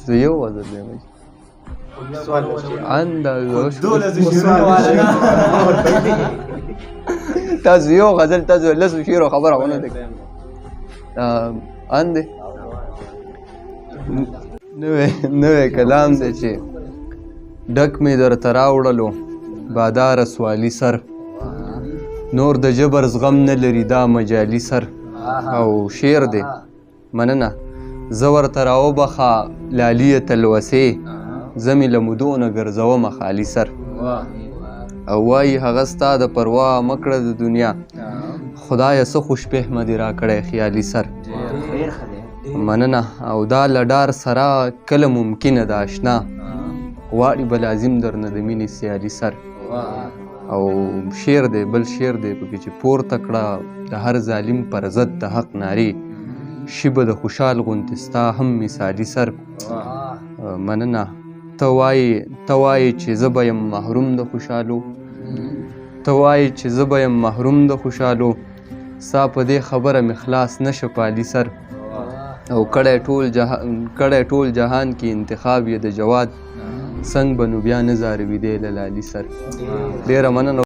زه یو غزل یم. انداز تاسو یو غزل، تاسو لسو شعرو خبره ونه ده. اند نوې نوې کلام دی چې ډک مې درته راوړلو بادار سوالي سر، نور د جبر زغم نه لري دا مجالي سر. او شعر دی. مننه. زه ورته راوبخه لالیه تلوسې، زه مې له مودو نه ګرځومه خالي سر. او وایي هغه ستا د پروا مه کړه د دنیا، خدایه څه خوش فهمه دې راکړی خیالي سر. مننه. او دا له ډار سره کله ممکنه ده اشنا، غواړي به لازم درنه د مینې سیالي سر. او شعر دی، بل شعر دی پکې چې پورته کړه د هر ظالم پر ضد د حق نارې، شي به د خوشحال غوندې ستا هم مثالي سر. مننه. ته وایې چې زه به یم محروم د خوشحالو، ته وایې چې زه به یم محروم د خوشحالو، ستا په دې خبره مې خلاص نه شه پالي سر. او کړی ټول جهان کې انتخاب یې د جواد، څنګه به نو بیا نه ځاروي دی له لالي سر. ډېره مننه.